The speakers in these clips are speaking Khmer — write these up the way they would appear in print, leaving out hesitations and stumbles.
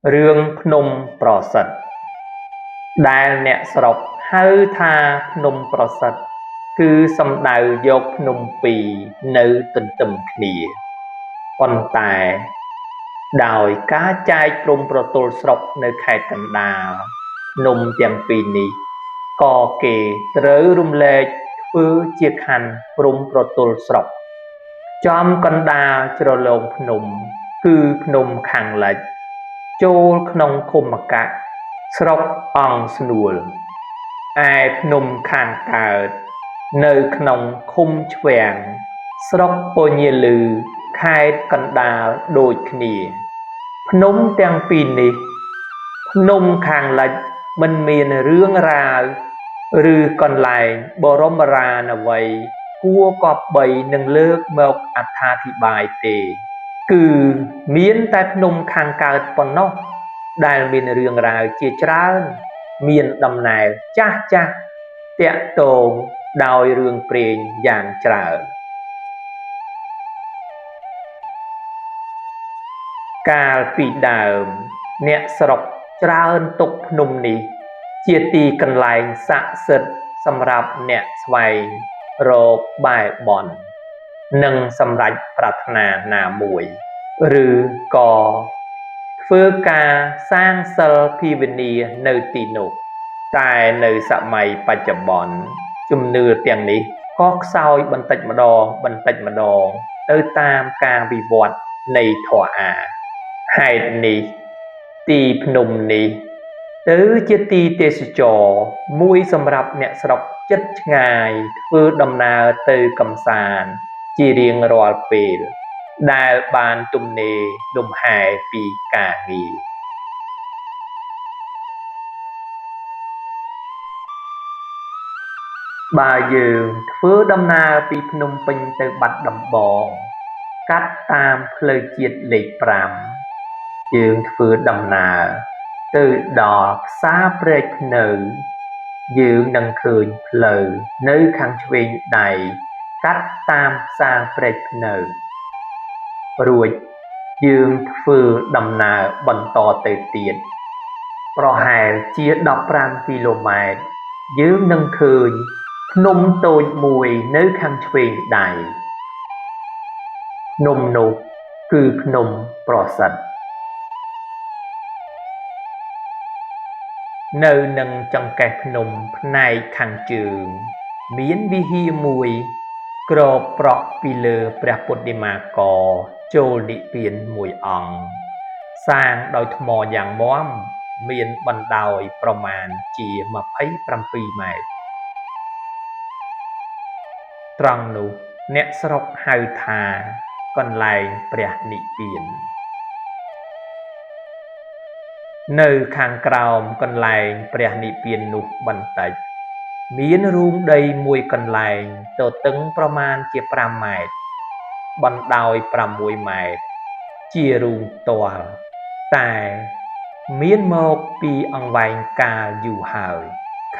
រឿងភ្នំប្រសិទ្ធដែលអ្នកស្រុកហៅថាភ្នំប្រសិទ្ធគឺសំដៅយកភ្នំពីរនៅទន្ទឹមគ្នាប៉ុន្តែដោយការចែកព្រំប្រទល់ស្រុកនៅខេត្តកណ្ដាលភ្នំទាំងពីរនេះក៏គេត្រូវរំលែកធ្វើជាខណ្ឌព្រំប្រទល់ស្រុកចំកណ្ដាលជ្រលងភ្នំគឺភ្នំខាងលិចចូលក្នុងឃុំម្កាក់ស្រុកអង្គស្នួលឯភ្នំខាងកើតនៅក្នុងឃុំឆ្វាំងស្រុកពញាលឺខេត្តកណ្ដាលដូចគ្នាភ្នំទាំងពីរនេះភ្នំខាងលិចមិនមានរឿងរ៉ាវឬកន្លែងបរមរានអ្វីគួរគប្បីនឹងលើកមកអត្ថាធិប្បាយទេគឺមានតែភ្នំខាងកើតប៉ុណ្ណោះដែលមានរឿងរ៉ាវជាច្រើនមានដំណែលចាស់ចាស់ទាក់ទងដោយរឿងព្រេងយ៉ាងច្រើនកាលពីដើមអ្នកស្រុកច្រើនទុកភ្នំនេះជាទីកន្លែងស័ក្តិសិទ្ធិសម្រាប់អ្នកស្វែងរកបែបន់និងសម្រេចប្រាថ្នាណាមួយឬក៏ធ្វើការសាងសិលភាវនានៅទីនោះតែនៅសម័យបច្ចុប្បន្នជំនឿទាំងនេះក៏ខ្សោយបន្តិចម្ដងបន្តិចម្ដងទៅតាមការវិវត្តនៃធម៌អាហេតុនេះទីភ្នំនេះទៅជាទីទេសចរមួយសម្រាប់អ្នកស្រុកជិតឆ្ងាយធ្វើដំណើរទៅកម្សាន្តជារៀងរាល់ពេលដែលបានទំនេរលំហែពីការងារបើយើងធ្វើដំណើរពីភ្នំពេញទៅបាត់ដំបងកាត់តាមផ្លូវជាតិលេខ5យើងធ្វើដំណើរទៅដល់ផ្សារព្រែកព្នៅយើងនឹងឃើញផ្លូវនៅខាងឆ្វេងដៃកាត់តាមផ្សារព្រែកព្នៅរួចយើងធ្វើដំណើរបន្តទៅទៀតប្រហែលជា15គីឡូម៉ែត្រយើងនឹងឃើញភ្នំតូចមួយនៅខាងឆ្វេងដៃភ្នំនោះគឺភ្នំប្រសិទ្ធនៅនឹងចង្កេះភ្នំផ្នែកខាងជើងមានវិហារមួយគ្របប្រក់ពីលើព្រះពុទ្ធិមាករចូលនិព្វានមួយអង្គសាងដោយថ្មយ៉ាងមាំមានបណ្ដោយប្រមាណជា27ម៉ែត្រត្រង់នោះអ្នកស្រុកហៅថាកន្លែងព្រះនិព្វាននៅខាងក្រោមកន្លែងព្រះនិព្វាននោះបន្តិចមានរូងដីមួយកន្លែងទទឹងប្រមាណជា5ម៉ែត្របណ្ដោយ6ម៉ែត្រជារូងទាល់តែមានមកពីអង្វែងកាលយូរហើយ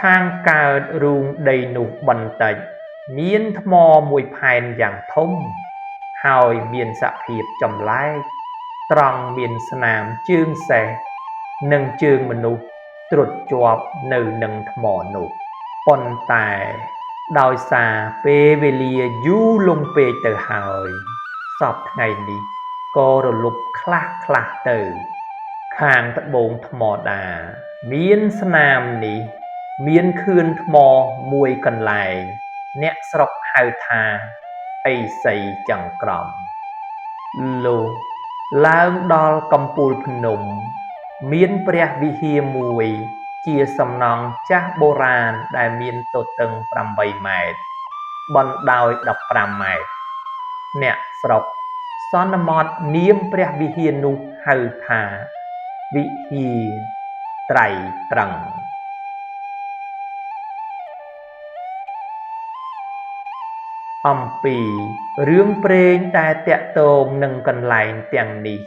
ខាងកើតរូងដីនោះបន្តិចមានថ្មមួយផែនយ៉ាងធំហើយមានសភាពចម្លែកត្រង់មានស្នាមជើងសេះនិងជើងមនុស្សត្រុដជាប់នៅនឹងថ្មនោះប៉ុន្តែដោយសារពេលវេលាយូរលង់ពេកទៅហើយសព្វថ្ងៃនេះក៏រលប់ខ្លះខ្លះទៅខាងត្បូងថ្មដាមានស្នាមនេះមានខឿនថ្មមួយកន្លែងអ្នកស្រុកហៅថាឥសីចង្ក្រមលុះឡើងដល់កំពូលភ្នំមានព្រះវិហារមួយជាសំណង់ចាស់បុរាណដែលមានទទឹង8ម៉ែត្របណ្ដោយ15ម៉ែត្រអ្នកស្រុកសន្មតនាមព្រះវិហារនោះហៅថាវិហារត្រៃត្រឹងអំពីរឿងព្រេងដែលទាក់ទងនឹងកន្លែងទាំងនេះ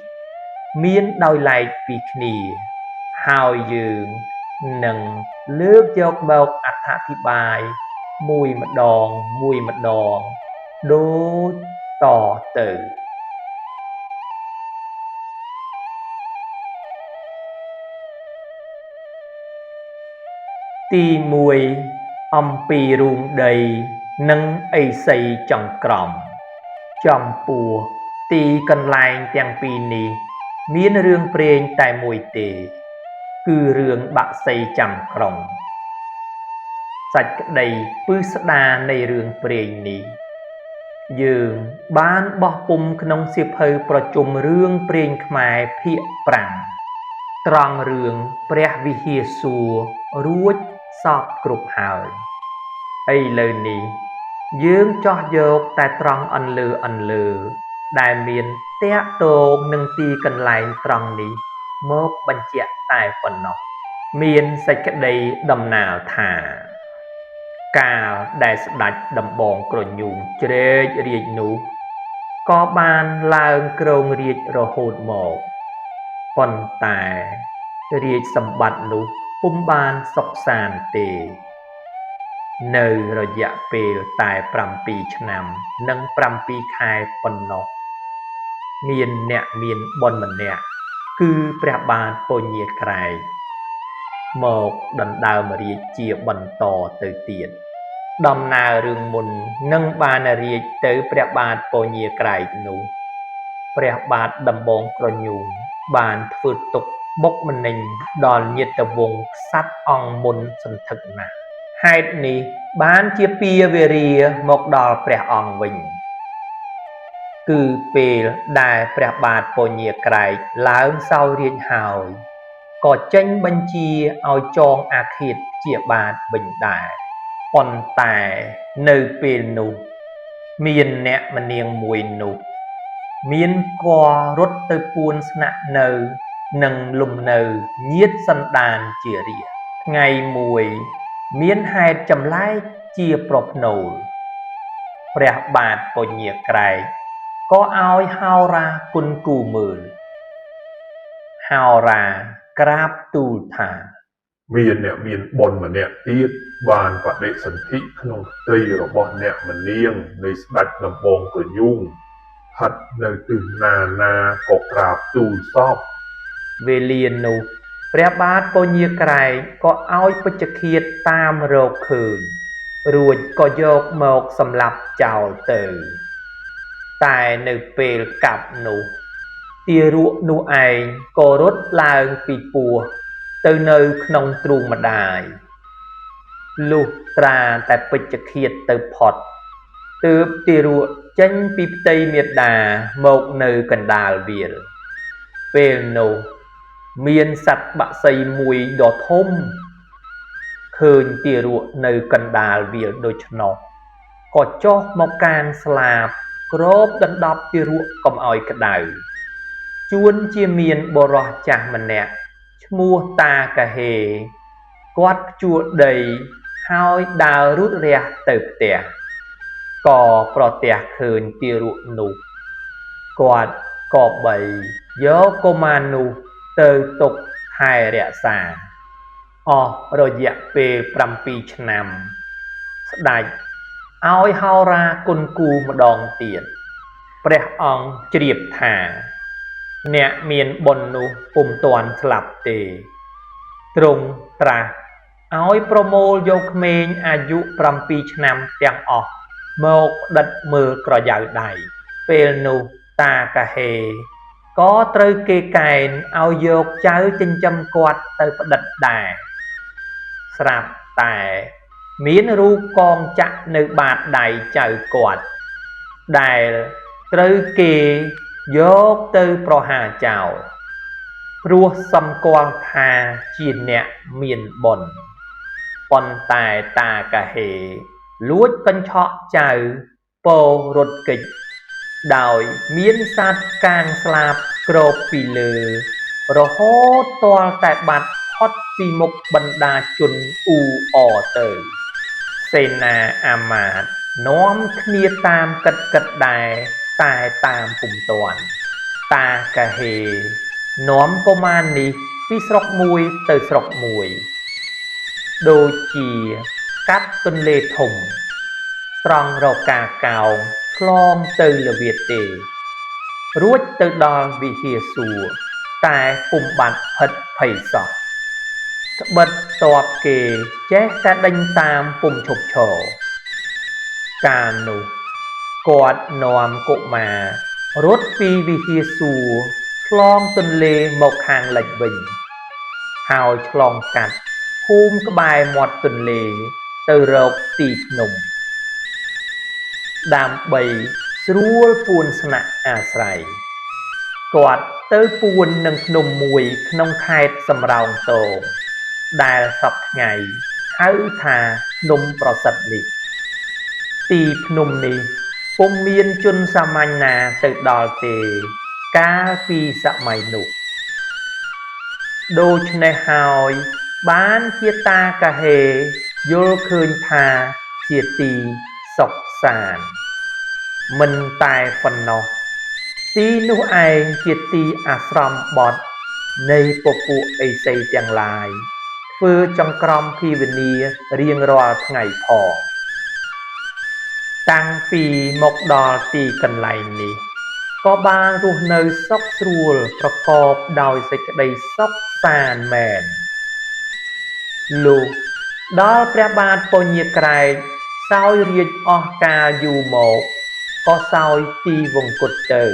មានដោយឡែកពីគ្នាហើយយើងនឹងលើកយកមកអត្ថាធិប្បាយមួយម្ដងមួយម្ដងដូចតទៅ ទីមួយអំពីរូងដីនិងឥសីចង្ក្រមចំពោះទីកន្លែងទាំងពីរនេះមានរឿងព្រេងតែមួយទេ គឺរឿងបក្សីចាំក្រុង សេចក្តីពិស្ដារនៃរឿងព្រេងនេះ យើងបានបោះពុម្ពក្នុងសៀវភៅប្រជុំរឿងព្រេងខ្មែរភាគ5ត្រង់រឿងព្រះវិហារសួគ៌រួចសព្វគ្រប់ហើយឥឡូវនេះយើងចោះយកតែត្រង់អន្លើអន្លើដែលមានតាក់ទងនឹងទីកន្លែងត្រង់នេះមកបញ្ជាក់តែប៉ុណ្ណោះមានសេចក្តីដំណាលថាកាលដែលស្ដេចដំបងក្រញូងជ្រែករាជនោះក៏បានឡើងគ្រងរាជរហូតមកប៉ុន្តែរាជសម្បត្តិនោះពុំបានសុខសាន្តទេនៅរយៈពេលតែ7ឆ្នាំនិង7ខែប៉ុណ្ណោះមានអ្នកមានបុណ្យម្នាក់គឺព្រះបាទពញាក្រែកមកដណ្ដើមរាជជាបន្តទៅទៀតដំណើររឿងមុននឹងបានរាជទៅព្រះបាទពញាក្រែកនោះព្រះបាទដំបងក្រញូងបានធ្វើទុក្ខបុកម្នេញដល់ញាតិវង្សក្សត្រអង្គមុនសន្ធឹកណាស់ហេតុនេះបានជាពៀវេរាមកដល់ព្រះអង្គវិញគឺពេលដែលព្រះបាទពញាក្រែកឡើងសោយរាជ្យហើយក៏ចេញបញ្ជាឲ្យចងអាឃាតជាបាទវិញដែរប៉ុន្តែនៅពេលនោះមានអ្នកម្នាងមួយនោះមានគភ៌រត់ទៅពួនស្នាក់នៅនិងលំនៅញាតិសន្តានជារាជថ្ងៃមួយមានហេតុចម្លែកជាប្រផ្នូលព្រះបាទពញាក្រែកក៏ឲ្យហោរាគុណគូមើលហោរាក្រាបទូលថា មានអ្នកមានបុណ្យម្នាក់ទៀតបានបដិសន្ធិក្នុងផ្ទៃរបស់អ្នកម្នាងនៃស្ដេចដំបងក្រញូងស្ថិតនៅទិសណាណាក៏ក្រាបទូលសព វេលានោះព្រះបាទពញាក្រែកក៏ឲ្យពេជ្ឈឃាតតាមរកឃើញរួចក៏យកមកសម្លាប់ចោលទៅតែនៅពេលកាប់នោះទារកនោះឯងក៏រត់ឡើងពីពោះទៅនៅក្នុងទ្រូងម្ដាយលុះត្រាតែពេជ្ឈឃាតទៅផុតទើបទារកចេញពីផ្ទៃមាតាមកនៅកណ្ដាលវាលពេលនោះមានសត្វបក្សីមួយដ៏ធំឃើញទារកនៅកណ្ដាលវាលដូច្នោះក៏ចុះមកកាងស្លាបគ្របដណ្ដប់ទារកកុំឲ្យក្តៅជួនជាមានបុរសចាស់ម្នាក់ឈ្មោះតាកាហេគាត់ភ្ជួរដីហើយដើររូតរះទៅផ្ទះក៏ប្រទះឃើញទារកនោះគាត់ក៏បីយកកុមារនោះទៅទុកថែរក្សាអស់រយៈពេល7ឆ្នាំស្ដេចឲ្យហោរាគុណគូម្ដងទៀតព្រះអង្គជ្រាបថាអ្នកមានបុណ្យនោះពុំទាន់ស្លាប់ទេទ្រង់ត្រាស់ឲ្យប្រមូលយកក្មេងអាយុ7ឆ្នាំទាំងអស់មកផ្ដិតមើលក្រយៅដៃពេលនោះតាកាហេក៏ត្រូវគេកែនឲ្យយកចៅចិញ្ចឹមគាត់ទៅផ្ដិតដែរស្រាប់តែមានរូបកងចាក់នៅបាតដៃចៅគាត់ដែលត្រូវគេយកទៅប្រហារចោលព្រោះសម្គាល់ថាជាអ្នកមានបុណ្យប៉ុន្តែតាកាហេលួចកញ្ឆក់ចៅពោរត់គេចដោយមានសត្វកាងស្លាបគ្របពីលើរហូតទាល់តែបាត់ផុតពីមុខបណ្ដាជនអ៊ូអរទៅសេនាអាមាត្យនាំគ្នាតាមកិតកិតដែរតែតាមពុំទាន់តាកាហេនាំកុមារនេះពីស្រុកមួយទៅស្រុកមួយដូចជាកាត់ទន្លេធំត្រង់រកាកោងឆ្លងទៅលវាទេរួចទៅដល់វិហារសួគ៌តែពុំបាត់ភិតភ័យសោះ ត្បិតទ័ពគេចេះតែដេញតាមពុំឈប់ឈរកាលនោះគាត់នាំកុមាររត់ពីវិហារសួគ៌ឆ្លងទន្លេមកខាងលិចវិញហើយឆ្លងកាត់ភូមិក្បែរមាត់ទន្លេទៅរកទីភ្នំដើម្បីស្រួលពួនស្នាក់អាស្រ័យគាត់ទៅពួននឹងភ្នំមួយក្នុងខេត្តសំរោងទងដែលសព្វថ្ងៃហៅថាភ្នំប្រសិទ្ធនេះទីភ្នំនេះពុំមានជនសាមញ្ញណាទៅដល់ទេកាលពីសម័យនោះដូច្នេះហើយបានជាតាកាហេយល់ឃើញថាជាទីសុខសាន្តមិនតែប៉ុណ្ណោះទីនោះឯងជាទីអាស្រមបត់នៃពពួកឥសីទាំងឡាយធ្វើចង្ក្រមភាវនារៀងរាល់ថ្ងៃផងតាំងពីមកដល់ទីកន្លែងនេះក៏បានរស់នៅសុខស្រួលប្រកបដោយសេចក្តីសុខសាន្តមែនលុះដល់ព្រះបាទពញាក្រែកសោយរាជអស់កាលយូរមកក៏សោយទីវង្គតទៅ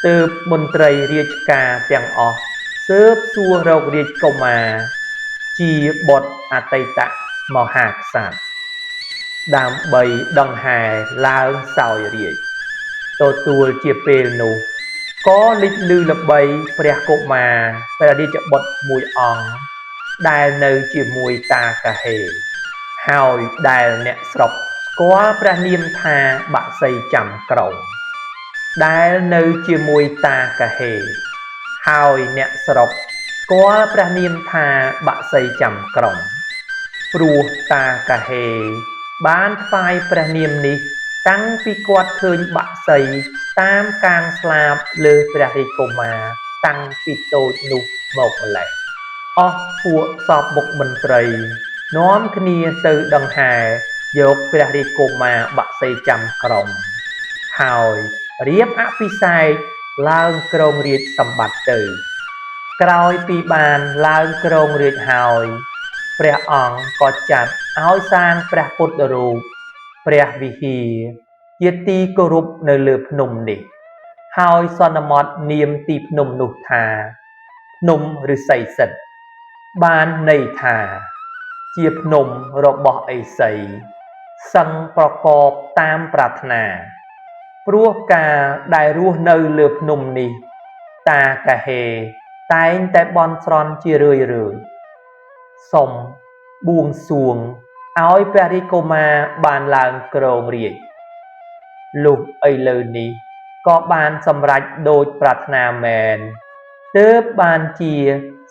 ទើបមន្ត្រីរាជការទាំងអស់ស៊ើបសួររករាជកុមារជាបុត្រអតីតមហាក្សត្រដើម្បីដង្ហែឡើងសោយរាជទទួលជាពេលនោះក៏លេចឮល្បីព្រះកុមារព្រះរាជបុត្រមួយអង្គដែលនៅជាមួយតាកាហេហើយដែលអ្នកស្រុកស្គាល់ព្រះនាមថាបក្សីចាំក្រុងដែលនៅជាមួយតាកាហេហើយអ្នកស្រុកស្គាល់ព្រះនាមថាបក្សីចាំក្រុងព្រោះតាកាហេបានថ្វាយព្រះនាមនេះតាំងពីគាត់ឃើញបក្សីតាមកាងស្លាបលើព្រះរាជកុមារតាំងពីតូចនោះមកម្ល៉េះអស់ពួកសពបុកមន្ត្រីនាំគ្នាទៅដង្ហែយកព្រះរាជកុមារបក្សីចាំក្រុងហើយរៀបអភិសេកឡើងគ្រងរាជសម្បត្តិទៅក្រោយពីបានឡើងគ្រងរាជហើយព្រះអង្គក៏ចាត់ឲ្យសាងព្រះពុទ្ធរូបព្រះវិហារជាទីគោរពនៅលើភ្នំនេះហើយសន្មតនាមទីភ្នំនោះថាភ្នំឫស្សីសិទ្ធបានន័យថាជាភ្នំរបស់ឥសីសឹងប្រកបតាមប្រាថ្នាព្រោះកាលដែលរស់នៅលើភ្នំនេះតាកាហេតែងតែបន់ស្រន់ជារឿយៗសុំបួងសួងឲ្យព្រះរាជកុមារបានឡើងគ្រងរាជ្យលុះឥឡូវនេះក៏បានសម្រេចដូចប្រាថ្នាមែនទើបបានជា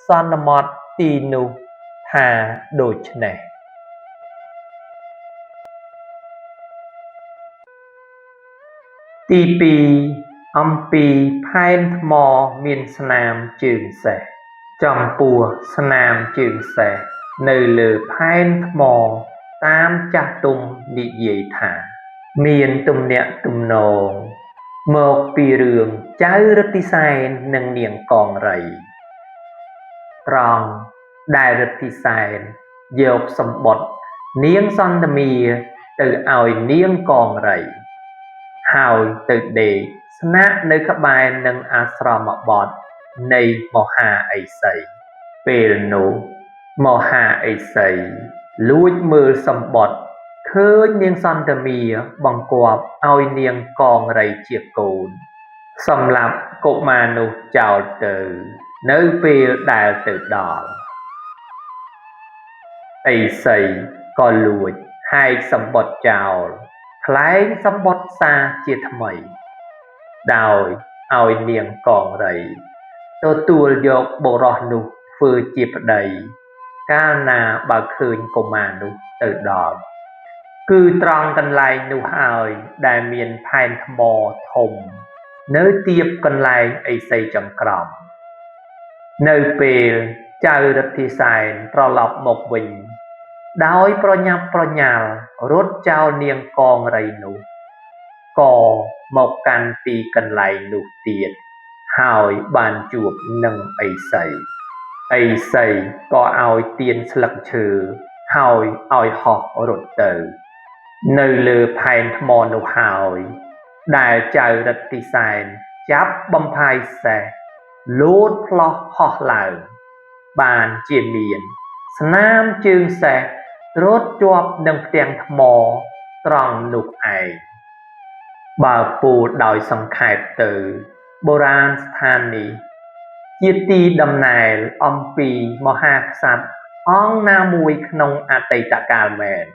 សន្មតទីនោះថាដូច្នេះទី2អំពីផែនថ្មមានស្នាមជើងសេះចំពោះស្នាមជើងសេះនៅលើផែនថ្មតាមចាស់ទុំនិយាយថាមានទំនាក់ទំនងមកពីរឿងចៅរិទ្ធិសែននិងនាងកងរៃត្រង់ដែលរិទ្ធិសែនយកសម្បុត្រនាងសន្ទមាទៅឲ្យនាងកងរៃហើយទៅដេកស្នាក់នៅក្បែរនឹងអាស្រមបទនៃមហាឥសីពេលនោះមហាឥសីលួចមើលសម្បុត្រឃើញនាងសន្ទមាបង្គាប់ឲ្យនាងកងរៃជាកូនសម្រាប់កុមារនោះចោលទៅនៅពេលដែលទៅដល់ឥសីក៏លួចហែកសម្បុត្រចោលក្លែងសម្បុត្រសាជាថ្មីដោយឲ្យនាងកងរៃទទួលយកបុរសនោះធ្វើជាប្តីកាលណាបើឃើញកុមារនោះទៅដល់គឺត្រង់កន្លែងនោះហើយដែលមានផែនថ្មធំនៅទៀបកន្លែងឥសីចង្ក្រមនៅពេលចៅរិទ្ធិសែនត្រឡប់មកវិញដោយប្រញាប់ប្រញាល់រត់ចោលនាងកងរៃនោះក៏មកកាន់ទីកន្លែងនោះទៀតហើយបានជួបនឹងឥសី ឥសីក៏ឲ្យទានស្លឹកឈើ ហើយឲ្យហោះរត់ទៅ នៅលើផែនថ្មនោះហើយ ដែលចៅរិទ្ធិសែនចាប់បំផាយសេះលោតផ្លោះហោះឡើង បានជាមានស្នាមជើងសេះត្រួតជាប់នឹងផ្ទាំងថ្មត្រង់នោះឯង បើពោលដោយសង្ខេបទៅ បុរាណស្ថាននេះជាទីតំណែលអំពីមហាក្សត្រអង្គណាមួយក្នុងអតីតកាលមែន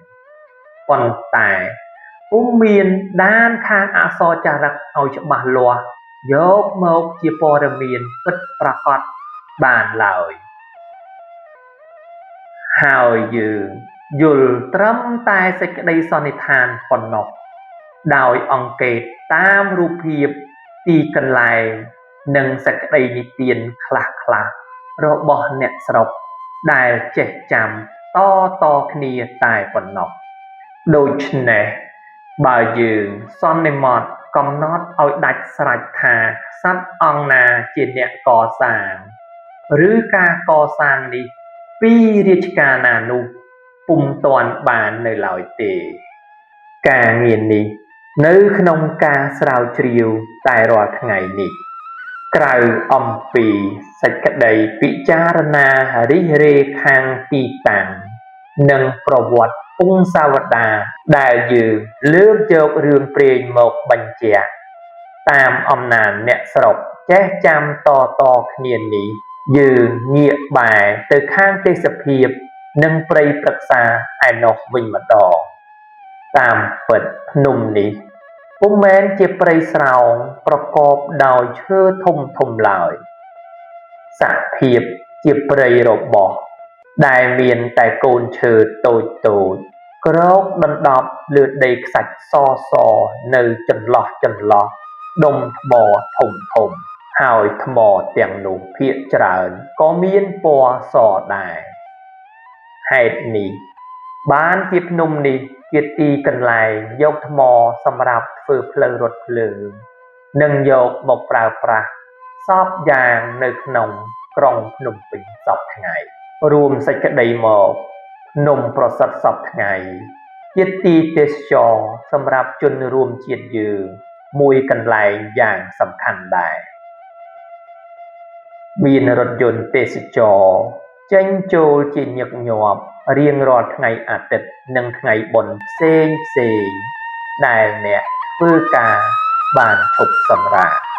ប៉ុន្តែពុំមានដានខាងអក្សរចារឹកឲ្យច្បាស់លាស់យកមកជាព័ត៌មានពិតប្រាកដបានឡើយ ហើយយើងយល់ត្រឹមតែសេចក្តីសន្និដ្ឋានប៉ុណ្ណោះ ដោយអង្កេតតាមរូបភាពទីកន្លែងនិងសេចក្តីនិទានខ្លះៗរបស់អ្នកស្រុកដែលចេះចាំតៗគ្នាតែប៉ុណ្ណោះ ដូច្នេះ បើយើងសន្និមត់កំណត់ឲ្យដាច់ស្រេចថាក្សត្រអង្គណាជាអ្នកកសាង ឬការកសាងនេះពីរាជការណានោះពុំទាន់បាននៅឡើយទេ ការងារនេះនៅក្នុងការស្រាវជ្រាវតែរាល់ថ្ងៃនេះ ក្រៅអំពីសេចក្តីពិចារណារិះរេខាងទីតាំង និងប្រវត្តិពង្សាវតារដែលយើងលើកយករឿងព្រេងមកបញ្ជាក់ តាមអំណានអ្នកស្រុកចេះចាំតៗគ្នានេះ យើងងាកបែរទៅខាងទេសភាពនិងព្រៃព្រឹក្សាឯណោះវិញម្ដង តាមពិតភ្នំនេះពុំមែនជាព្រៃស្រោងប្រកបដោយឈើធំៗឡើយ សភាពជាព្រៃរបោះដែលមានតែកូនឈើតូចៗក្រោកដណ្ដប់លើដីខ្សាច់សៗនៅចន្លោះៗដុំថ្មធំៗ ហើយថ្មទាំងនោះភាគច្រើនក៏មានពណ៌សដែរ ហេតុនេះបានជាភ្នំនេះជាទីកន្លែងយកថ្មសម្រាប់ធ្វើផ្លូវរថភ្លើង និងយកមកប្រើប្រាស់សព្វយ៉ាងនៅក្នុងក្រុងភ្នំពេញសព្វថ្ងៃ រួមសេចក្តីមកភ្នំប្រសិទ្ធសព្វថ្ងៃជាទីទេសចរណ៍សម្រាប់ជនរួមជាតិយើងមួយកន្លែងយ៉ាងសំខាន់ដែរ មានរថយន្តទេសចរណ៍ចេញចូលជាញឹកញាប់រៀងរាល់ថ្ងៃអាទិត្យនិងថ្ងៃបុណ្យផ្សេងៗដែលអ្នកធ្វើការបានឈប់សម្រាក។